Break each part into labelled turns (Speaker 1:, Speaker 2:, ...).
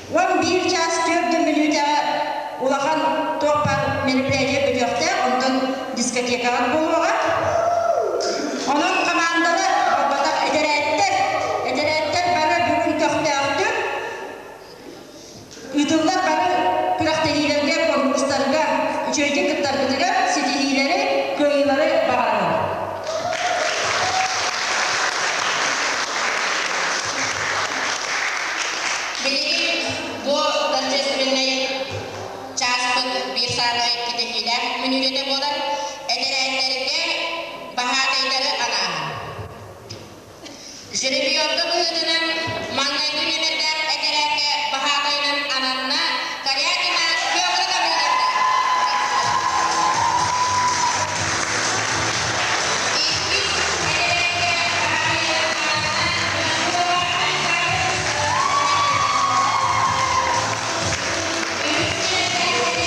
Speaker 1: 11 чаас 4 мүнүүтэҕэ улахан туох баар мероприятие бүтүөхтээх, онтон дискотекаҕа буолуоҕа. Онон хамаандалар, буолбатах этэрээттэр, этэрээттэр бары бүгүн көхтөөхтүк Ыытыллар бары күрэхтэһиилэргэ, куонкурустарга үчүгэйдик кыттаргытыгар ситиһиилэри, кыайыылары баҕарабын.
Speaker 2: Билигин бу торжественнай чааспыт биир саамай кэтэһиилээх мүнүүтэтэ буолар. Этэрээттэргэ баһаатайдары анааһын. Жеребьевка быһыытынан маҥнайгы нүөмэрдээх этэрээккэ баһаатайынан ананна Корякина Петр Гаврильевна. Иккис этэрээккэ баһаатайынан ананна Жиркова Александра Үһүс нүөмэрдээх этэрээккэ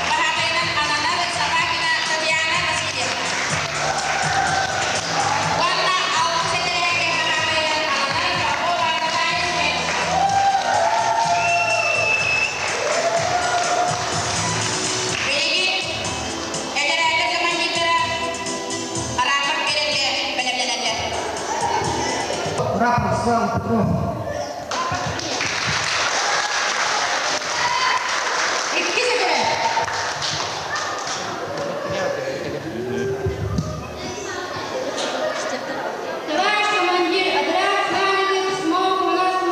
Speaker 2: баһаатайынан ананна Оконешникова Саргылана. Уонна алтыс этэрээккэ хаһаайынан ананар Попова Наталья Семеновна. Билигин этэрээттэр командирдара рапорт биэрэргэ бэлэмнэнэллэр.
Speaker 3: Рапорт Слава Петров.
Speaker 1: Иккис этэрээт.
Speaker 4: Товарищ командир, отряд раненых с 12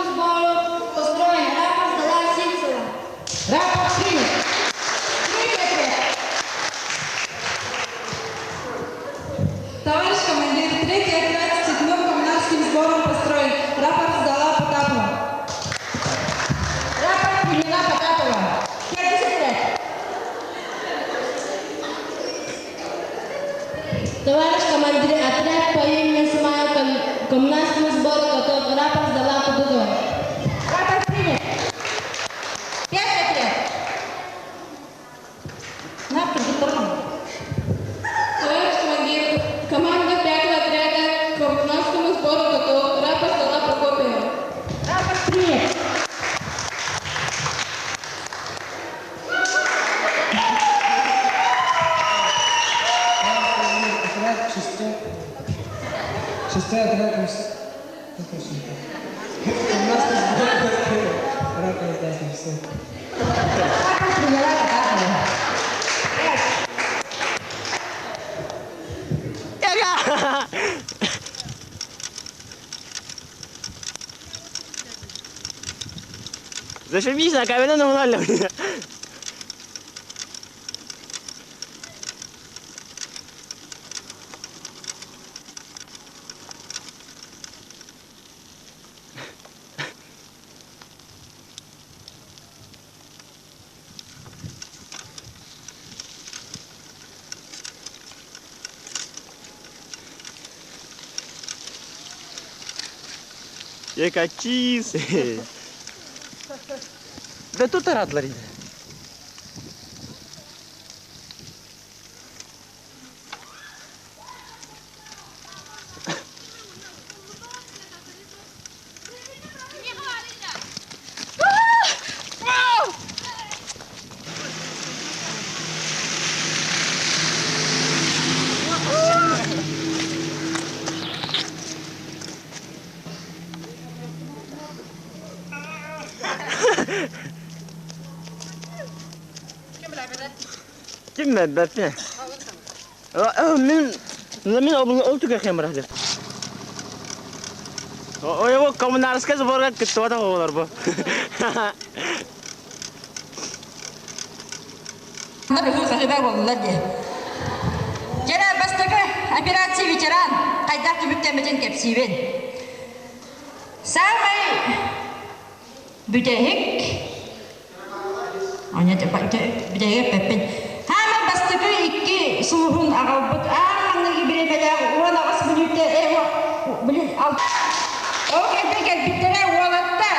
Speaker 4: сбору построен. Рапорт сдала Сивцева.
Speaker 1: Рапорт принят. Третий отряд.
Speaker 5: Товарищ командир, третий отряд с седьмым коммунарским сбором построен. Рапорт сдала Потапова.
Speaker 1: Рапорт приняла Потапова. Төрдүс отряд.
Speaker 4: Товарищ командир, отряд по имени Смайл к коммунарскому сбору готов. Рапорт сдала Кутузова.
Speaker 1: Рапорт принят. Пятый отряд. На, кыргыттарым.
Speaker 5: Товарищ командир, команда пятого отряда к коммунарскому сбору готов. Рапорт сдала Прокопьева.
Speaker 1: Рапорт принят.
Speaker 3: Отряд шестой. Шестой отряд Коммунарский сбор построен. Рапорт сдала все.
Speaker 1: Рапорт приняла Потапова. Пять.
Speaker 6: Яга! Зашибись, на камеру нормально. Яка чиси. Да тут радлер йде. Ким бэппин? Мин мин ол түгэх хемрахды. Ой, бу коммунарская сборга кыттыбата оҕолор бу.
Speaker 1: Ыһыы-хаһыыба буоллулар дии. Дьэ бастакы операция ветеран хайдах түмүктэммитин кэпсиибин. Саамай бүтэһик. Оня бүтэһигэр эппэппин. Хааман бастакы икки сулуһун аҕалбыт аан маҥнайгы бириэмэлээх 18 мүнүүтэ блин ол кэлбит кэлбиттэрэ уолаттар.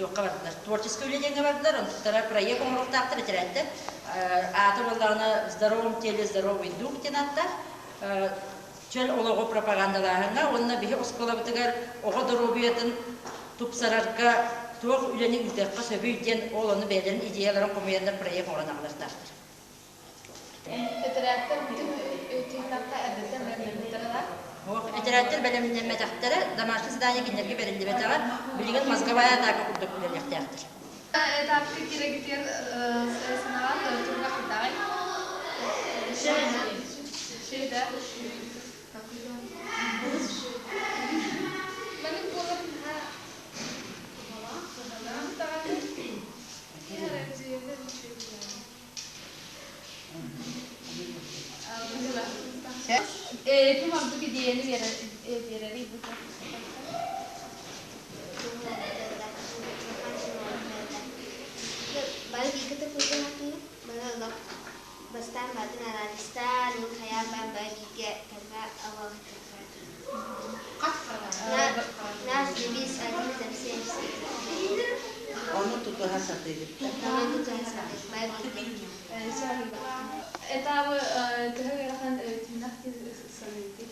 Speaker 1: Туохха бардылар? Творческай үлэ диэҥҥэ бардылар, онтуктара проект оҥоруохтаахтар этэрээттэр. Аата буоллаҕына «В здоровом теле здоровый дух» диэн ааттаах. Чөл олоҕу пропагандалааһыҥҥа уонна биһи оскуолабытыгар оҕо доруобуйатын тупсарарга туох үлэни ыытыахха сөбүй диэн ол ону бэйэлэрин идеяларын хомуйаннар проект оҥорон аҕалыахтаахтар.
Speaker 5: Этэрээттэр бүтүн түһүмэххэ эрдэттэн бэлэмнэммиттэрэ да?
Speaker 1: Этэрээттэр бэлэмнэммэтэхтэрэ, домашнее задание кинилэргэ бэриллибэтэҕэ, билигин мозговая атака курдук үлэлиэхтээхтэр.
Speaker 5: Этапка кирэгитигэр санаҕат туруга хайдаҕый? Шейда. Маннык буолар наһаа даҕаны Ким ордук идеяны биэрэрий бу?
Speaker 7: Бары бииргэ туппутун бары бастаан батын анализтаан, хайаан баан бары бииргэ кэлбэ Наш девиз один за всех.
Speaker 8: Ону тутуһа сатыыбыт.
Speaker 7: Ону тутуһа сатыыбыт. Бары бииргэ.
Speaker 5: Этабы төһө ыарахан түһүмэх саныыгытый?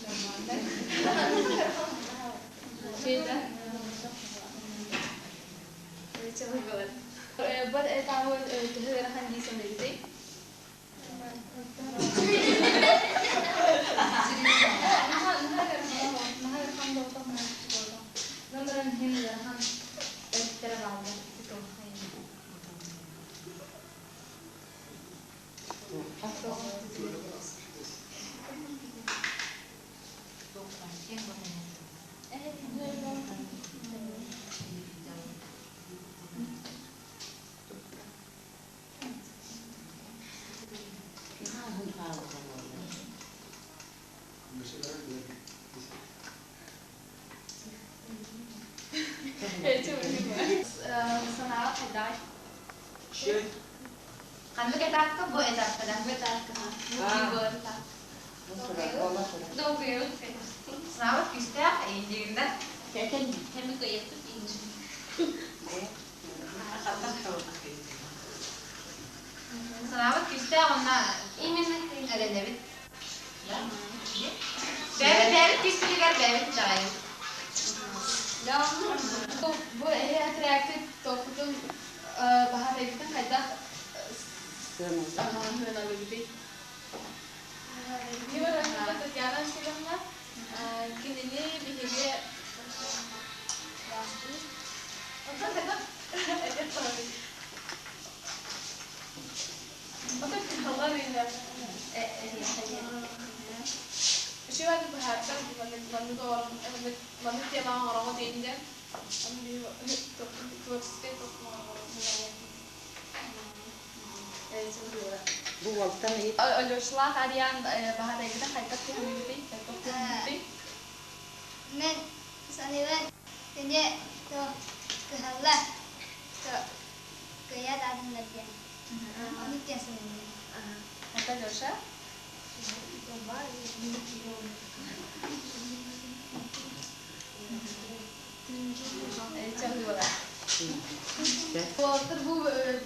Speaker 5: Нормально. Шейда. Бар этабы төһө ыарахан дии саныыгытый? Санааҕа хайдаҕай?
Speaker 2: Ханнык этапка бу этапкада?
Speaker 5: Бу этапка.
Speaker 2: Снаабыт күүстээх индигиннэ. Санаабыт күүстээх онна
Speaker 7: Именно
Speaker 2: эрэнэбит. Бэйэбит бэйэбит күүспүтүгэр бэйэбит итэҕэйэбит.
Speaker 5: Бу эһи отрядты топпутун баһаатайбытын хайдах сыаналыыбытый? Татьяна Васильевна кинини биһиги Маннык темаҕа оҥороҕут инде творческай
Speaker 8: Бу уолтан ыйыт.
Speaker 5: Алешлаах Ариан баһаатайгытын хайдах түһүнүгүтүй? Хайдах түһүнүгүтүй?
Speaker 7: Мен саныыбын кини то кыһалла то кыайа даатыннар диэн. Оннук диэн саныыбын.
Speaker 5: Это Леша? Уолаттар бу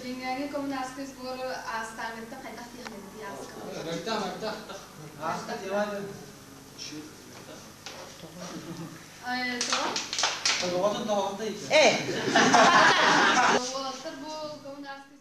Speaker 5: дьиҥҥээҥи коммунарскай сбору аастааҥҥыттан хайдах тиэхиньикий ааска?
Speaker 8: Э!
Speaker 5: Уолаттар бу коммунарскай